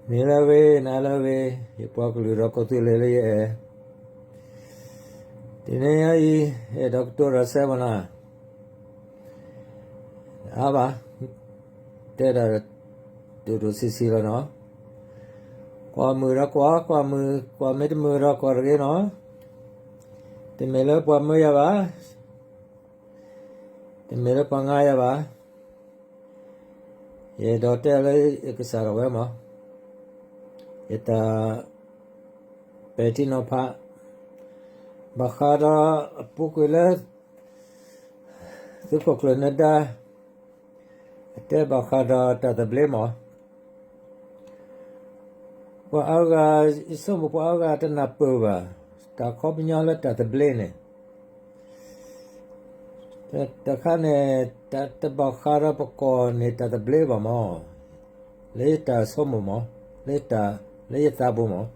နံၤလၢအဂ့ၤ နၤလၢအဂ့ၤ, ယပှၤကလုာ်ဒီးကီၢ်သူလ့ၤလၢယအဲၣ်, တနံၤညါအံၤ အဲၣ်ဒိးကတိၤတၢ်စဲမနၤ, အါဘၣ်, တဲဒၣ် ဒိၣ်ဒိၣ်ဆံးဆံးလီၤနီၤ, ကွၢ်မုာ်ဒီးကွၢ်, ကွၢ်မုာ်, ကွၢ်မ့ၢ်တမုာ်ဒီးကွၢ်တဂ့ၤနီၤ, တမ့ၢ်လၢပှၤမၢယၤဘၣ်, တမ့ၢ်လၢပှၤငါယၤဘၣ်, ယအဲၣ်ဒိးတဲလၢယကစၢ်ဒၣ်ဝဲမး, ယတၢ်ပဲာ်ထံနီၤဖး, ဘၣ်ဃးဒီးအပူၤကွံာ်လၢ သုးခိၣ်ကျၢၢ်နၢၤဒါ အတဲဘၣ်ဃးဒီးတၢ်သဘျ့မး, ပှၤအါဂၤ, ယဆိကမိၣ်ပှၤအါဂၤတနၢ်ပၢၢ်ဘၣ် တၢ်ခီပညီလၢတၢ်သဘျ့န့ၣ် တခါန့ၣ် တၢ်တဘၣ်ဃးဒီးပကီၢ်န့ၣ်တၢ်သဘျ့ဘၣ်မး, လၢယတၢ်ဆိကမိၣ်မး, လၢယတၢ်, လၢယသးပူၤမး,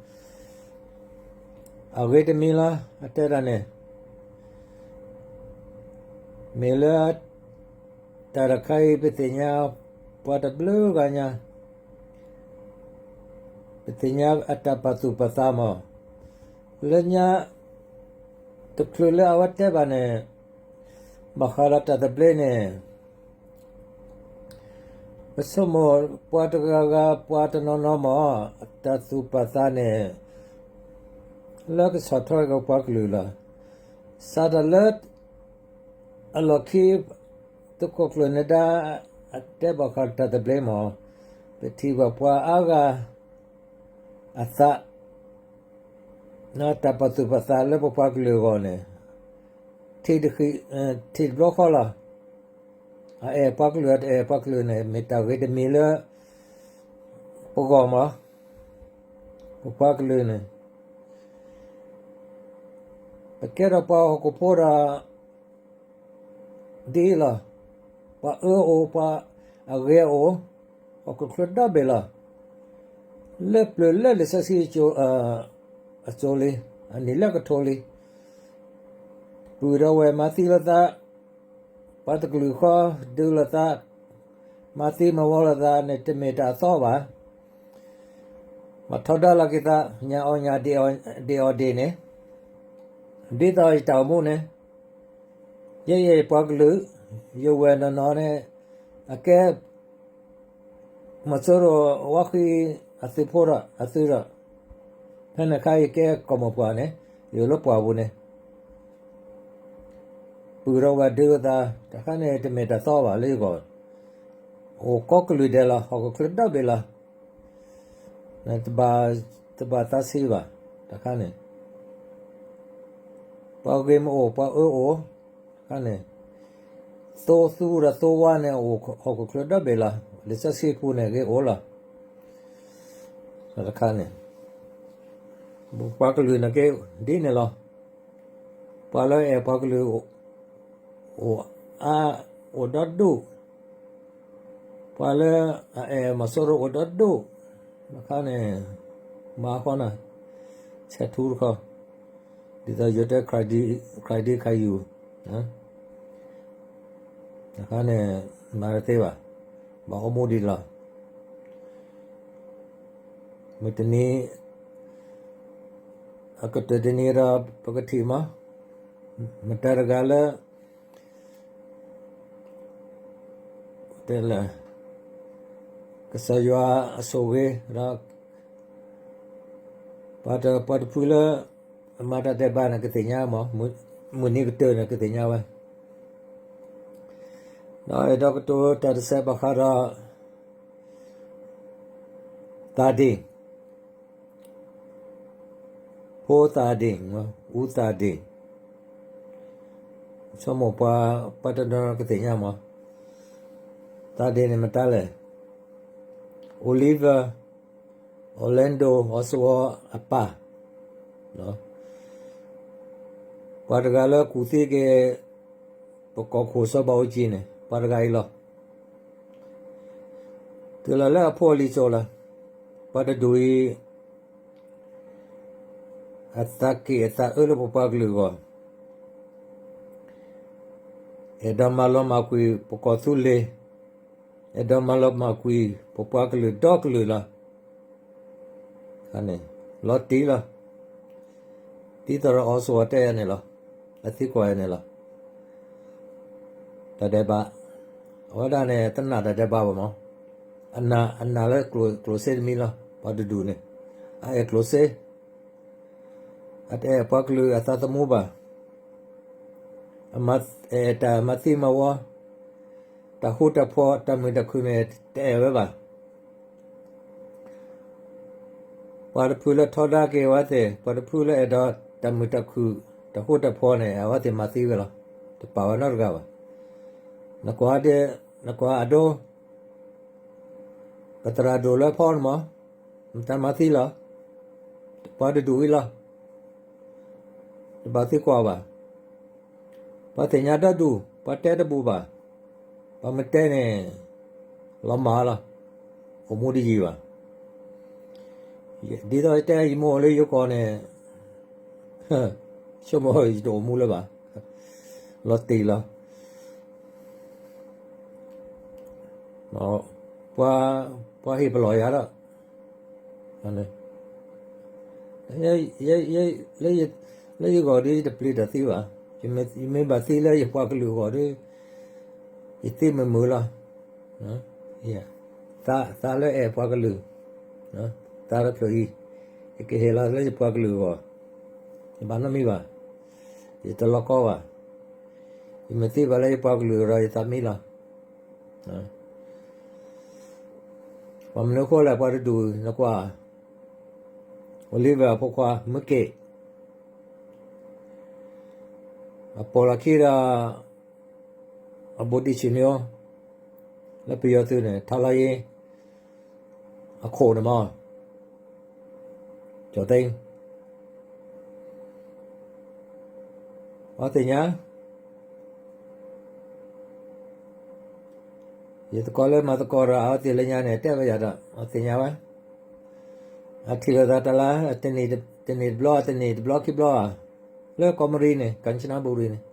အဂ့ၤတမံၤလီၤ အတဲဒၣ်န့ၣ်, မ့ၢ်လၢ တၢ်တခါအံၤ ပသ့ၣ်ညါပှၤတဘျုးဂၤညါ, ပသ့ၣ်ညါအတၢ်ပာ်သူၣ်ပာ်သးမး, လၢညါ တချုးလၢအဝဲတဲဘၣ်န့ၣ်, ဘၣ်ဃးဒီးတၢ်သဘျ့န့ၣ်, ပဆိကမိၣ်ပှၤတဂၤဂၤ ပှၤတနီၤနီၤမး, အတၢ်သူၣ်ပာ်သးန့ၣ် လၢကဆီၣ်ထွဲက့ၤပှၤကလုာ်လီၤ. စးထီၣ်လၢ အလီၢ်ခံ သုးခိၣ်ကျၢၢ်နၢၤဒါ အတဲဘၣ်ဃးတၢ်သဘျ့မး, ပထံၣ်ဘၣ်ပှၤအါဂၤ အသး တၢ်ပာ်သူၣ်ပာ်သးလၢပပှၤကလုာ်အဂီၢ်န့ၣ်, ထံၣ်တဘျီဃီလီၤ. အအဲၣ်ပှၤကလုာ် အတအဲၣ်ပှၤကလုာ်န့ၣ် မ့ၢ်တၢ်ဂ့ၤတမံၤလၢ ပဂီၢ်မး, ပပှၤကလုာ်န့ၣ် ပကဲထီၣ်ပှၤဟီၣ်ခိၣ်ဖိဒီး ဒ်အံၤလီၤ. ပှၤအၢအိၣ် ပှၤအဂ့ၤအိၣ်, ဟီၣ်ခိၣ်ချၢဒီဘ့ၣ်လီၤ. လၢပျၢၤလၢလံာ်စီဆှံ အစိၤလံ, အနံၣ်လၢကထိလံ, ပုၢ်ဒီးဝဲၢ်မၤသံလိာ်သး, ပှၤတကလုာ်ဃီဒုးလိာ်သး, မၤသံမၤဝီလိာ်သးန့ၣ် တမ့ၢ်တၢ်အသီဘၣ်. မၤထီဒါလီၤက့ၤသး ညၣ်အီၣ်ညၣ် ဒ့ၣ်အီၣ်ဒ့ၣ်န့ၣ်, ဒ်သိးယတၢ်အိၣ်မူန့ၣ်, ယဲယပှၤကလုာ်, ယဝဲၢ်နီၢ်နီၢ်န့ၣ်, အကဲ မီၤစိရိၤဝါဃံအသုးဖိဒီးအသုးဒီး, ဖဲန့ၣ်အခါယကဲကီၢ်မိၢ်ပှၢ်န့ၣ်, ယအိၣ်လၢပှၢ်ပူၤန့ၣ်, ပုၢ်ဒီးဝဲၢ်ဒုးလိာ်သး, တခါန့ၣ်တမ့ၢ်တၢ်သီဘၣ်လၢယဂီၢ်, အိၣ်ကိးကလုာ်ဒဲးလီၤ, ဟီၣ်ခိၣ်ချၢဒီဘ့ၣ်လီၤ. တဘၣ်သးဆံးဘၣ်, တခါန့ၣ် ပှၤဂ့ၤမ့ၢ်အိၣ် ပှၤအၢအိၣ်, တခါန့ၣ် သိသူဒီးသိဝါန့ၣ် အိၣ်ဟီၣ်ခိၣ်ချၢဒီဘ့ၣ်လီၤ. လံာ်စီဆှံပူၤန့ၣ်ဂ့ၤအိၣ်လီၤ. တခါန့ၣ် ပပှၤကလုာ်န့ၣ်က့ ဒ်န့ၣ်လီၤ. ပှၤလၢအအဲၣ်ပှၤကလုာ် အိၣ်အါ အိၣ်ဒီဒူၣ်, ပှၤလၢအအဲၣ်မီၤစိရိၤအိၣ်ဒီဒူၣ်, တခါန့ၣ် မၤဃီနၤ ဆဲးထူတခီ, ဒ်သိးယိၤတဲ ခရံာ်ဒံခါယူၤ, တခါန့ၣ် မၤတသ့ဘၣ်, ဘၣ်အိၣ်မူဒံးလီၤ. မုၢ်တနံၤ အကတၢၢ်တနံၤဒီး ပကထံၣ်မး, မတၤတဂၤလၢ တဲလၢ ကစၢ်ယွၤအဆိၣ်ဂ့ၤဒီး ပှၤတဖုလၢ အမၤတၢ်ဒဲးဘးန့ၣ် ကသ့ၣ်ညါမး, မုၢ်နံၤကတၢၢ်န့ၣ် ကသ့ၣ်ညါဝဲ, ဒီးအဲၣ်ဒိးကတိၤတၢ်တစဲးဘၣ်ဃးဒီး သးဒ့ၣ် ဖိသးဒ့ၣ်, အူသးဒ့ၣ်, ဆိကမိၣ်ပှၤ ပှၤတနီၤကသ့ၣ်ညါမး, သးဒ့ၣ်န့ၣ်မတၤလဲၣ်, Oliver Orlando Oswald အပၢ်, ပှၤတဂၤလၢကူၣ်သံက့ၤ ပကီၢ်ခိၣ်စီၤဘးအူကၠံန့ၣ် ပှၤတဂၤအံၤလီၤ. တုၤလီၤလၢအဖိအလံၤစိၤလီၤ, ပှၤတဒူၣ်အံၤ အသးက့ၣ်အသးအၢလၢပပှၤကလုာ်အဂီၢ်, အဲၣ်ဒိးမၤလီၤမၢ်ကွံာ်ပကီၢ်သူလ့ၤ, အဲၣ်ဒိးမၤလီၤမၢ်ကွံာ်ပပှၤကလုာ်ဒီကလုာ်လီၤ. တၢ်န့ၣ် လီၤတံၢ်လီၤ. ဒ်သိးဒီးအီစဝီတဲယၤန့ၣ်လီၤ. အသံကွၢ်ယၤန့ၣ်လီၤ. တၢ်ဒဲးဘး, အဝဲဒၣ်န့ၣ် တနာ်တၢ်ဒဲးဘးဘၣ်မး, အနာ်လၢကျိၣ်စ့တမံၤလီၤ. ပှၤတဒူၣ်န့ၣ် အအဲၣ်ကျိၣ်စ့, အတအဲၣ်ပှၤကလုာ်အသးသမူဘၣ်. အမၤအဲၣ်တၢ်မၤသံမၤဝီ, တၢ်ဃူတၢ်ဖိး တၢ်မုာ်တၢ်ခုၣ်န့ၣ် တအဲၣ်ဝဲဘၣ်. ပှၤတဖုလၢထီဒါက့ၤအဝဲသ့ၣ်, ပှၤတဖုလၢအဲၣ်ဒိးတၢ်မုာ်တၢ်ခုၣ် တၢ်ဃူတၢ်ဖိးန့ၣ် အဝဲသ့ၣ်မၤသံဝဲလီၤ. တပာ်ဝဲနီတဂၤဘၣ်. နကွၢ်, နကွၢ်အဒိ ပသရၣ်ဒိၣ်လၢဖီန့ၣ်မး, နတၢ်မၤသံလီၤ. ပှၤတဒူၣ်ဝံၤလီၤ. တဘၣ်သံကွၢ်ဘၣ်. ပှၤသ့ၣ်ညါဒီဒူၣ်, ပှၤတဲတဘူၣ်ဘၣ်. ပှၤမ့ၢ်တဲန့ၣ် လီၤမၢ်လီၤ. အိၣ်မူတယံာ်ဘၣ်. ဒ်သိးယတဲယမိၢ်အိၣ်လၢယိၤကီၢ်န့ၣ် ဆိကမိၣ်ယတအိၣ်မူလၢၤဘၣ်. လီၤတံၢ်လီၤ. ပှၤဟ့ၣ်ပလီၢ်ယၤဒီး လၢယဂီၢ်ဒီးယတပျံၤတၢ်သံဘၣ်. ယမ့ၢ်ဘၣ်သံလၢယပှၤကလုာ်အဂီၢ်ဒီး ယသံမုာ်မုာ်လီၤ. သးလၢအဲၣ်ပှၤကလုာ်, သးတဖျၢၣ်အံၤ ယကဟ့ၣ်လီၤလၢယပှၤကလုာ်အဂီၢ်, ယဘၣ်နီတမံၤဘၣ်, ယတလီၤကီဘၣ်. ယမ့ၢ်သံဘၣ်လၢယပှၤကလုာ်ဒီးယသးမံလီၤ. ပှၤမနုၤအဃိလဲၣ် ပှၤတဒူၣ်နကွၢ်, Oliver အဖိခွါ မုၢ်က့ၣ် အပိာ်လီၤခံဒီး အဘူးတံၢ်ဆံၣ်မၠိ လၢပယီၤသုးန့ၣ် ထါလီၤယ့ အခိၣ်န့ၣ်မး ကၠီၣ်သ့, အဝဲသ့ၣ်ညါ, ယသကိးလၢမၤသကိးဒီးအဝဲသ့ၣ်လၢညါန့ၣ် တဲဝဲယၤဒီး အဝဲသ့ၣ်ညါဝဲ, အထံၣ်လိာ်သးတလါ, တနံၣ်တဘျီ, တနံၣ်တဘျီခံဘျီဧါ, လၢကီၢ်မရံန့ၣ် ကၣ်ချနဘူရံန့ၣ်,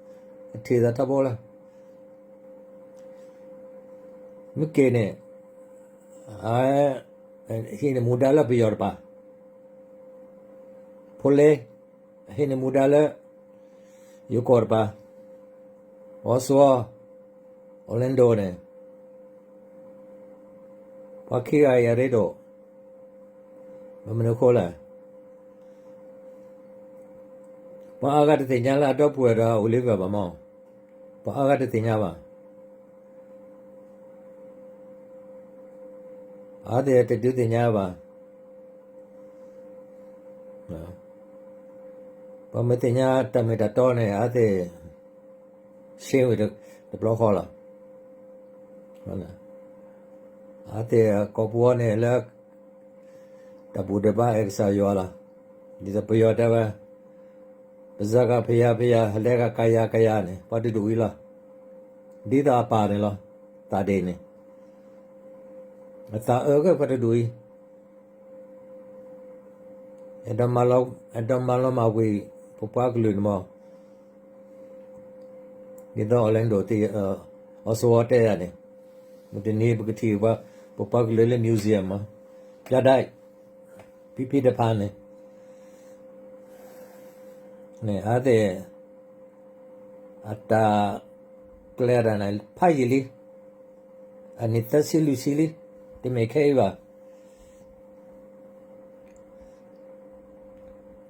အထံၣ်သးထီဘိလၢ မုၢ်က့ၣ်န့ၣ် အဝဲ ဟံးန့ၢ်မူဒါလၢပယီၤတပၤ, ဖိလ့ ဟံးန့ၢ်မူဒါလၢ ယိၤကီၢ်တပၤ, အီစဝီ, Orlando န့ၣ် ပှၤခံဂၤအံၤအရ့ဒိၣ်, ဘၣ်မနုၤအဃိလဲၣ်, ပှၤအါဂၤတသ့ၣ်ညါလၢအဒီပုၢ်ဝဲၢ်ဒီး Oliver ဘၣ်မး, ပှၤအါဂၤတသ့ၣ်ညါဘၣ်. အဝဲသ့ၣ်တဒုးသ့ၣ်ညါဘၣ်. ပှၤမ့ၢ်သ့ၣ်ညါတၢ်မ့ၢ်တၢ်တီန့ၣ် အဝဲသ့ၣ် ရှင်းဝံၤတဘျီဃီလီၤ. အဝဲသ့ၣ်ကိာ်ပူၤန့ၣ်လၢ တၢ်ဘူၣ်တၢ်ဘါအဲၣ်ကစၢ်ယွၤလီၤ. ဒ်သိးပယီၤတဲဝဲ ပစၢ်ဂၤဖယၤဖယၤ လဲၤဂၤကယၤကယၤန့ၣ် ပှၤတဒူၣ်အံၤလီၤ. ဒ်သိးအပၢ်န့ၣ်လီၤ. သးဒ့ၣ်န့ၣ် အသးအၢက့ၤပှၤတဒူၣ်အံၤ အဲၣ်ဒိးမၤလီၤမၢ်ဝံၤ ပပှၤကလုာ်န့ၣ်မး, ဒ်သိး Orlando သ့ၣ်, အီစဝီတဲယၤန့ၣ်, မုၢ်တနံၤပကထံၣ် ပပှၤကလုာ်လၢ museum မး, ပြတိုက်, พิพิธภัณฑ์ န့ၣ်, န့ၣ် အဝဲသ့ၣ် အတၢ်ကျဲၤတၢ်န့ၣ် ဖးယံာ်လံ, အနံၣ်သၢဆံလွံၢ်ဆံလံ, တမ့ၢ်ခဲအံၤဘၣ်.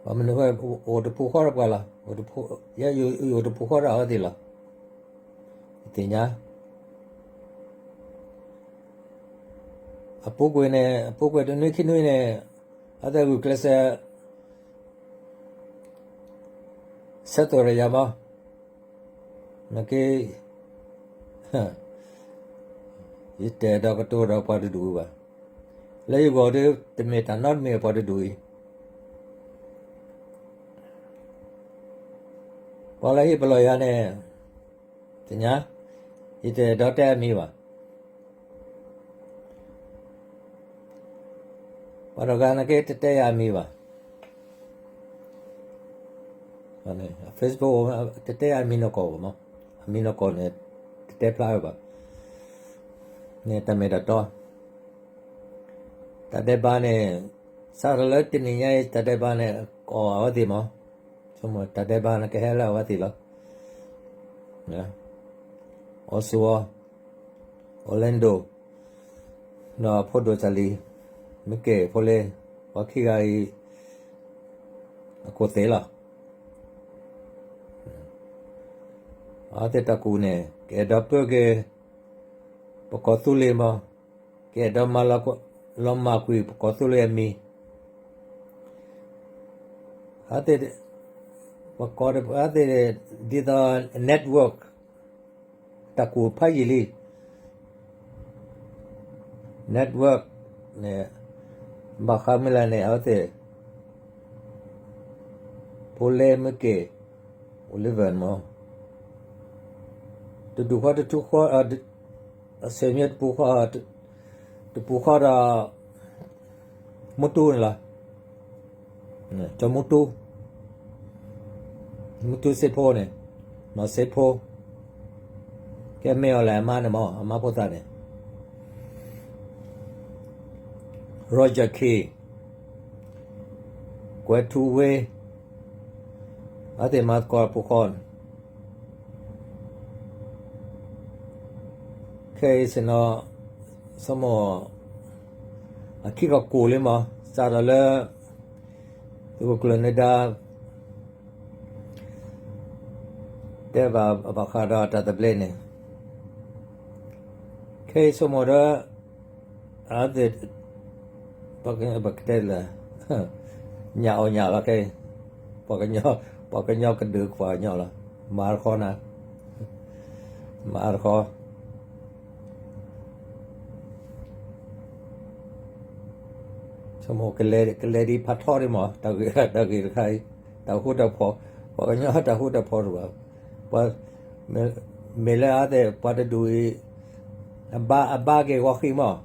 ဘၣ်မနုၤဃိ အိၣ်တပူၤဃီဒီးပှၤလီၤ, ယအိၣ်တပူၤဃီဒီးအဝဲသ့ၣ်လီၤ. သ့ၣ်ညါ အပူၤကွံာ်န့ၣ်, အပူၤကွံာ်တနွံခံနွံန့ၣ် အဝဲသ့ၣ်ဂုာ်ကျဲးစၢး ဆၢထၢၣ်ဒီးယၤမး, နက့ ယတအဲၣ်ဒိးကတိၤဒီးပှၤတဒူၣ်အံၤဘၣ်. လၢယဂီၢ်ဒီး တမ့ၢ်တၢ်နီတမံၤပှၤတဒူၣ်အံၤ, ပှၤလၢဟ့ၣ်ပလီၢ်ယၤန့ၣ် သ့ၣ်ညါ, ယတအဲၣ်ဒိးတဲအမံၤဘၣ်. ပှၤတဂၤန့ၣ်က့ တတဲယၤအမံၤဘၣ်. Facebook တတဲယၤအမံၤနီၢ်ကီၢ်ဘၣ်မး, အမံၤနီၢ်ကီၢ်န့ၣ် တတဲဖျါဝဲဘၣ်. န့ၣ်တၢ်မ့ၢ်တၢ်တီ, တၢ်ဒဲးဘးန့ၣ် စးထီၣ်လၢတနံၤညါအံၤ တၢ်ဒဲးဘးန့ၣ် ကအီၣ်အဝဲသ့ၣ်မး, ဆိကမိၣ်တၢ်ဒဲးဘးန့ၣ် ကဟဲလၢအဝဲသ့ၣ်လီၤ. အီၣ်ဆူၣ်အီၤ, Orlando, ဒီးဖိဒိၣ်စၢ်လံၤ, မ့ၢ်က့ၤဖိလ့, ပှၤခံဂၤအံၤ အကိၢ်သ့ၣ်လီၤ. အဝဲသ့ၣ်တၢ်ကူၣ်န့ၣ် ကအဲၣ်ဒိးပၢက့ၤ ပကီၢ်သူလ့ၤမး, ကအဲၣ်ဒိးမၤလီၤ, လီၤမၢ်ကွံာ်ပကီၢ်သူလ့ၤအမံၤ, အဝဲသ့ၣ်, ပကီၢ်အဝဲသ့ၣ် ဒ်သိး network, တၢ်ကူၣ်ဖးယံာ်လံ network န့ၣ်, ဘၣ်ဃးမုၢ်လၢ်န့ၣ် အဝဲသ့ၣ် ဖိလ့မ့ၢ်က့ၤ Oliver မး, တဒူၣ်ဃီတထူဃီ, အဆဲးမ့ၢ်တပူၤဃီ, တပူၤဃီဒီး မူတူန့ၣ်လီၤ. ကၠီမူတူ, မူတူစ့ဖိန့ၣ်, နီၢ်စ့ဖိ, ကဲမ့ၢ်အီၤလဲၣ် အမါန့ၣ်မး အမါဖိသၣ်န့ၣ်, Roger Kay, ကွဲးထူဝ့, အဝဲသ့ၣ်မၤသကိးတပူၤဃီန့ၣ် ခဲအံၤစ့ၢ်နီၤ, ဆိကမိၣ် အခံကကိၢ်လံမး, စးထီၣ်လၢ သုးခိၣ်ကျၢၢ်နၢၤဒါ တဲဘၣ်ဘၣ်ဃးဒီးတၢ်သဘျ့န့ၣ်, ခဲအံၤဆိကမိၣ်ဒီး အဝဲသ့ၣ် ပကတဲလၢ ညၣ်အီၣ်ညၣ်လီၤခဲအံၤ, ပှၤကညီကဒုးပှၤကညီလီၤ, မၤတခီနၤ, မၤတခီ ဆိကမိၣ်ကလဲၤဒ်ဖးထီဒ်မး, တၢ်ဂ့ၢ်တခါအံၤ, တၢ်ဃူတၢ်ဖိး, ပှၤကညီတၢ်ဃူတၢ်ဖိးတဘၣ်, မ့ၢ်လၢအဝဲသ့ၣ် ပှၤတဒူၣ်အံၤ အဘါက့ၤဝါဃံမး,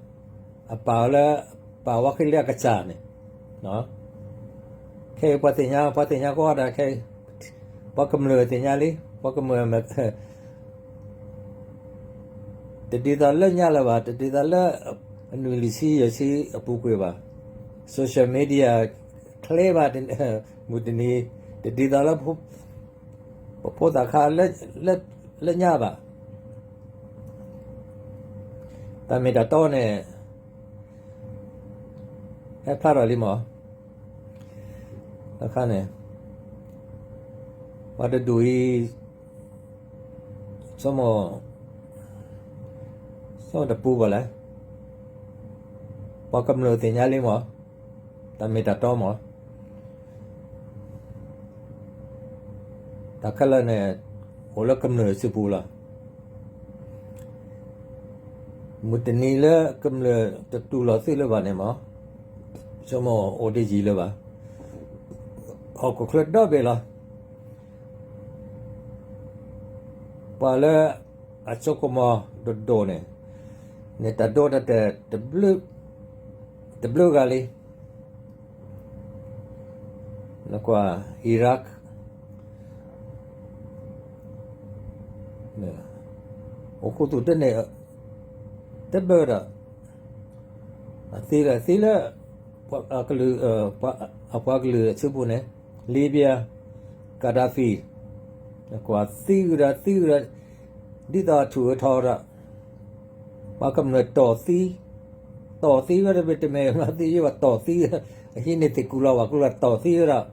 အပာ်အီၤလၢ ပာ်ဝါဃံလၢအကစၢ်န့ၣ်, ခဲအံၤပှၤသ့ၣ်ညါ ပှၤသ့ၣ်ညါကိးဂၤဒဲးခဲအံၤ, ပှၤကမျၢၢ်သ့ၣ်ညါလံ, ပှၤကမျၢၢ် တဒ်သိးလၢညါလၢၤဘၣ်, တဒ်သိးလၢ အနွံလံာ်ဆံယဲၢ်ဆံအပူၤကွံာ်ဘၣ်, social media ချ့ဘၣ်, မုၢ်တနံၤ တဒ်သိးလၢ ပဖိသၣ်ခါ လၢညါဘၣ်, တၢ်မ့ၢ်တၢ်တီန့ၣ် ဟဲဖျါထီၣ်လံမး, အခါန့ၣ် ပှၤတဒူၣ်အံၤ ဆိကမိၣ် ဆိကမိၣ်တပူၤဘၣ်လဲၣ်, ပှၤကမျၢၢ်သ့ၣ်ညါလံမး, တၢ်မ့ၢ်တၢ်တီမး, တၢ်ခဲလၢာ်န့ၣ် အိၣ်လၢကမျၢၢ်စုပူၤလီၤ. မုၢ်တနံၤလၢကမျၢၢ်တတူၢ်လိာ်သ့လၢၤဘၣ်န့ၣ်မး, ဆိကမိၣ်အိၣ်တယံာ်လၢၤဘၣ်, ဟီၣ်ခိၣ်ချၢဒီဘ့ၣ်လီၤ. ပှၤလၢအစိကမီၤဒိၣ်ဒိၣ်န့ၣ် န့ၣ်တၢ်ဒိတၢ်တဲာ် တဘျုးဂၤလံ. နကွၢ် Iraq အိၣ်ခူသူၣ်တန့ၢ် တဘၢဒီး အသံလၢ အသံလၢ အကလုာ် အပှၤကလုာ်အစုပူၤန့ၣ် Libya Gaddafi နကွၢ်သံဝဲဒၣ် သံဝဲဒၣ် ဒ်သိးအထူၣ်အထီဒီး ပှၤကမျၢၢ်တီၢ်သံ တီၢ်သံဝဲတမ့ၢ်တမ့ၢ် မၤသံယိဘၣ်တီၢ်သံ အဟံးန့ၢ်သ့ၣ်ကူၣ်လီၤဝၣ်ကူၣ်လီၤတီၢ်သံဝဲဒၣ်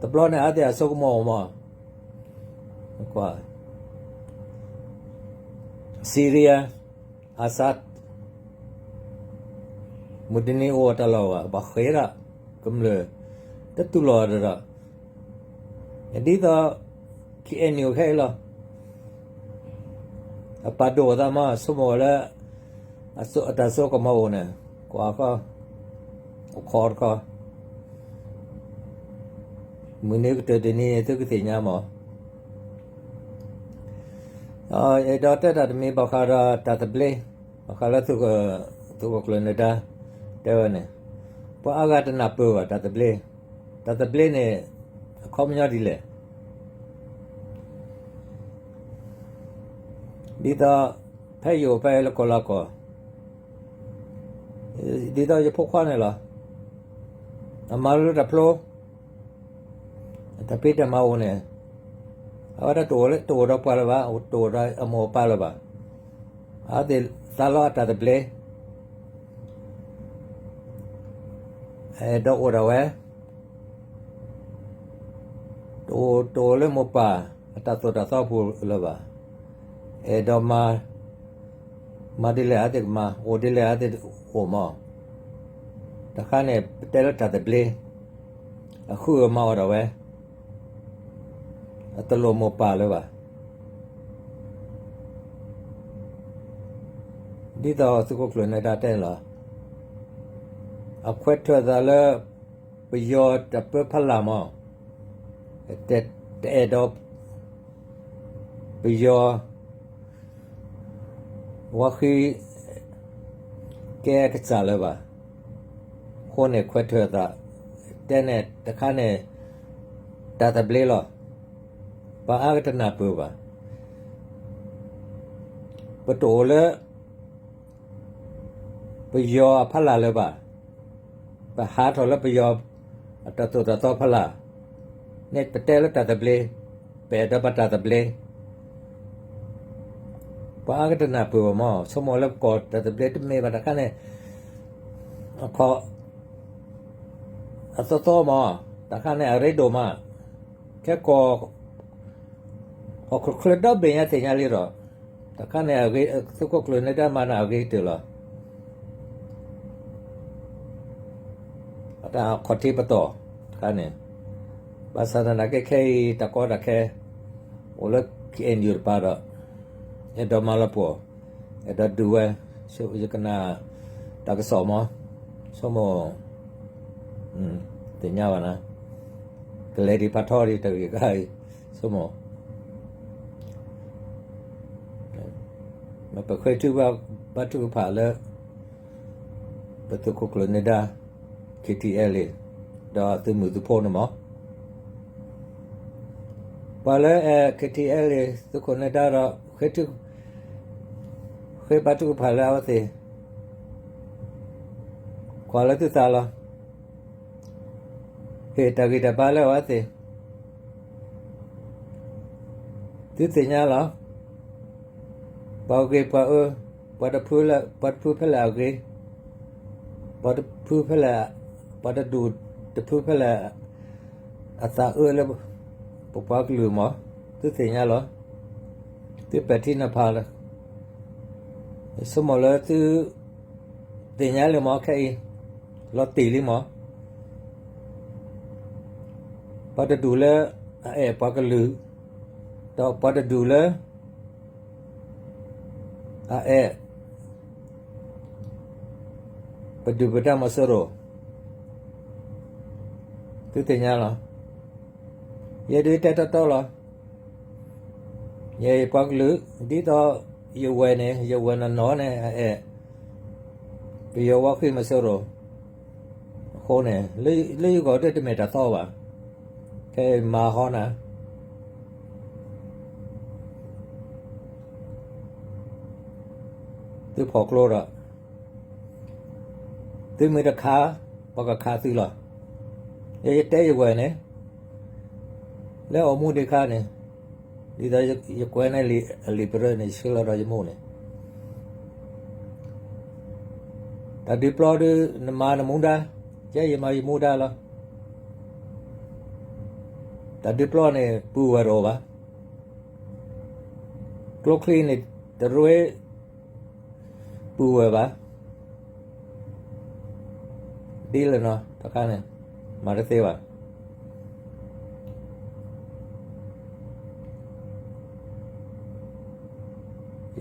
တဘျီန့ၣ် အဝဲသ့ၣ်အစိကမီၤအိၣ်မး ကွၢ် Syria Assad မုၢ်တနံၤအိၣ်တၢ်လီၢ်ဘၣ် ဘၣ်ဃ့ဒၣ် ကမျၢၢ် တတူၢ်လိာ်ဒီး ဒ်သိး K N U ခဲအံၤလီၤ အပာ်ဒိၣ်အသးမး ဆိကမိၣ်လၢ အတၢ်စိကမီၤအိၣ်န့ၣ် ကွၢ်ဃီ အိၣ်ခိးတခီ မုၢ်နံၤကတၢၢ်တနံၤန့ၣ် သုကသ့ၣ်ညါမး အဲၣ်ဒိးတဲတၢ်တမံၤဘၣ်ဃးဒီးတၢ်သဘျ့ ဘၣ်ဃးလၢသုးခိၣ်ကျၢၢ်နၢၤဒါ တဲဝဲန့ၣ် ပှၤအါဂၤတနၢ်ပၢၢ်ဘၣ်တၢ်သဘျ့ တၢ်သဘျ့န့ၣ် အခီပညီဒ်လဲၣ် ဒ်သိး ဖဲယအိၣ်ဖဲလၢကီၢ်လီၤကီၢ် ဒ်သိးယဖိခွါန့ၣ်လီၤ အမၤလိတၢ်ဖျိ, တၢ်ဖံးတၢ်မၤအိၣ်န့ၣ်, အဝဲဒၣ်တအိၣ်လၢ တအိၣ်ဒီးပှၤလၢၤဘၣ်, တအိၣ်ဒီးအမိၢ်အပၢ်လၢၤဘၣ်. အဝဲသ့ၣ်သးလီအတၢ်သဘျ့, အဲၣ်ဒိးအိၣ်ဒၣ်ဝဲ, တအိၣ် တအိၣ်လၢမိၢ်ပၢ်အတၢ်သိၣ်တၢ်သီပူၤလၢၤဘၣ်. အဲၣ်ဒိးမၤ, မၤဒ်လဲၣ်အဝဲသ့ၣ်ကမၤ, အိၣ်ဒ်လဲၣ်အဝဲသ့ၣ်အိၣ်မး. တခါန့ၣ် ပတဲလၢတၢ်သဘျ့, အဃုအမၤအီၣ်ဒၣ်ဝဲ, အတလိၣ်မိၢ်ပၢ်လၢၤဘၣ်. ဒ်သိးသုးခိၣ်ကျၢၢ်နဲဒါတဲန့ၣ်လီၤ. အခွဲးထွဲသးလၢ ပယီၤတၢ်ပၢဖီလာ်မး, တအဲၣ်ဒိး ပယီၤ ဝါဃံ ကဲကစၢ်လၢၤဘၣ်. အဃိန့ၣ် ခွဲးထွဲသး, တဲန့ၣ်တခါန့ၣ် တၢ်သဘျ့လီၤ. ပှၤအါဂၤတနၢ်ပၢၢ်ဘၣ်. ပတအိၣ်လၢ ပယီၤအဖီလာ်လၢၤဘၣ်. ပဟးထီၣ်လၢပယီၤအတၢ်သိၣ်တၢ်သီဖီလာ်န့ၣ် ပတဲလၢတၢ်သဘျ့, ပအဲၣ်ဒိးဘၣ်တၢ်သဘျ့. ပှၤအါဂၤတနၢ်ပၢၢ်ဘၣ်မး, ဆိကမိၣ်လၢပကီၢ်တၢ်သဘျ့တမ့ၢ်ဘၣ်တခါန့ၣ်, အခီ အသီသီမး, တခါန့ၣ်အရ့ဒိၣ်မး, ခဲကီၢ် ဟီၣ်ခိၣ်ချၢဒီဘ့ၣ်ညါသ့ၣ်ညါလံဒီး, တခါန့ၣ် သုးခိၣ်ကျၢၢ်နဲဒါမၤန့ၢ်အဂ့ၤကတၢၢ်လီၤ. အတၢ်ခီၣ်ထံးပတီၢ်တခါန့ၣ်, ဘၣ်ဆၣ်သနာ်က့ခဲအံၤ တၢ်ကီတၢ်ခဲ အိၣ်လၢ ခ့ၣ်အဲၣ်ယူၣ် တပၤဒီး, အဲၣ်ဒိးမၤလီၤပှီၢ်, အဲၣ်ဒိးဒုးဝဲ, ယကနၣ်တၢ်ကစီၣ်မး, ဆိကမိၣ် သ့ၣ်ညါဘၣ်နၤ, ကလဲၤဒံးဖးထီဒံးတဂ့ၤကါအံၤ, ဆိကမိၣ် မ့ၢ်ပဃ့ထုကဖၣ်ဘါထုကဖၣ်လၢ ပသုးခိၣ်ကျၢၢ်နဲဒါ KTLA ဒီးသုးမုၢ်သုးဖိန့ၣ်မး, ပှၤလၢအဲၣ် KTLA သုးခိၣ်နဲဒါဒီး ဃ့ထု ဃ့ဘါထုကဖၣ်လၢအဝဲသ့ၣ် ကွၢ်လၢသုသးလီၤ. ဟ့ၣ်တၢ်ဂံၢ်တၢ်ဘါလၢအဝဲသ့ၣ်, သုသ့ၣ်ညါလီၤ. ပှၤဂ့ၤပှၤအၢ, ပှၤတဖုလၢ ပှၤတဖုဖဲလဲၣ်အဂ့ၤ, ပှၤတဖုဖဲလဲၣ်, ပှၤတဒူၣ်တဖုဖဲလဲၣ် အသးအၢလၢပပှၤကလုာ်မး, သုသ့ၣ်ညါလီၤ. သုပဲာ်ထံနီၤဖးလီၤ. ယဆိကမိၣ်လၢသုသ့ၣ်ညါလံမးခဲအံၤ, လီၤတံၢ်လံမး, ပှၤတဒူၣ်လၢအအဲၣ်ပှၤကလုာ်, ဒီးပှၤတဒူၣ်လၢ အအဲၣ် ပဒုၣ်ပဒါမီၤစိရိၤ, သုသ့ၣ်ညါလီၤ. ယဲဒၣ်တဲတီတီလီၤ. ယဲယပှၤကလုာ်, ဒ်သိးယဝဲၢ်န့ၣ်, ယဝဲၢ်နီၢ်နီၢ်န့ၣ် အအဲၣ် ပယီၤဝါဃံမီၤစိရိၤ, အဃိန့ၣ် လၢယဂီၢ်ဒၣ်တမ့ၢ်တၢ်သီဘၣ်. ခဲအံၤမၤဟီနၤ သုဖီၣ်ကျိဒီး, သုမ့ၢ်တခး, ပှၤကခးသုလီၤ. ယဲယတဲယဝဲၢ်န့ၣ်, လၢအိၣ်မူဒံးခါန့ၣ်, ဒ်သိးယကွဲးန့ၢ်လံာ်အလံာ်ပရၢန့ၣ် ယဆှၢလီၤဒီးယမိၢ်န့ၣ်, တၢ်ဒုးပျီဒုး နမၤနမူဒါ, ယဲယမၤယမူဒါလီၤ. တၢ်ဒုးပျီန့ၣ် ပုၢ်ဝဲၢ်တအိၣ်ဘၣ်. ကျိချံန့ၣ် တရ့ ပုၢ်ဝဲၢ်ဘၣ်. ဒ်လဲၣ်နီၤ တခါန့ၣ် မၤတသ့ဘၣ်.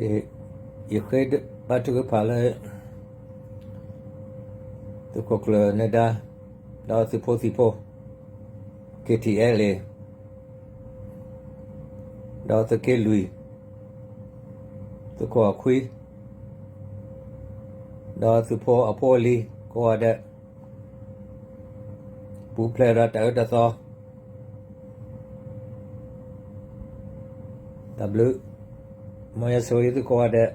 ယဃ့ဘါထုကဖၣ်လၢ သုးခိၣ်ကျၢၢ်နဲဒါ ဒီးသုးဖိသံၣ်ဖိ KTLA ဒီးသုးက့လွံၢ်, သုးခိၣ်အခွံ, ဒီးသုးဖိအဖိအလံၤကိးဂၤဒဲး, ပူၤဖျဲးဒီးတၢ်အၢတၢ်သီ, တၢ်ဘျုး, မ်ယွၤဆိၣ်ဂ့ၤသုကိးဂၤဒဲး.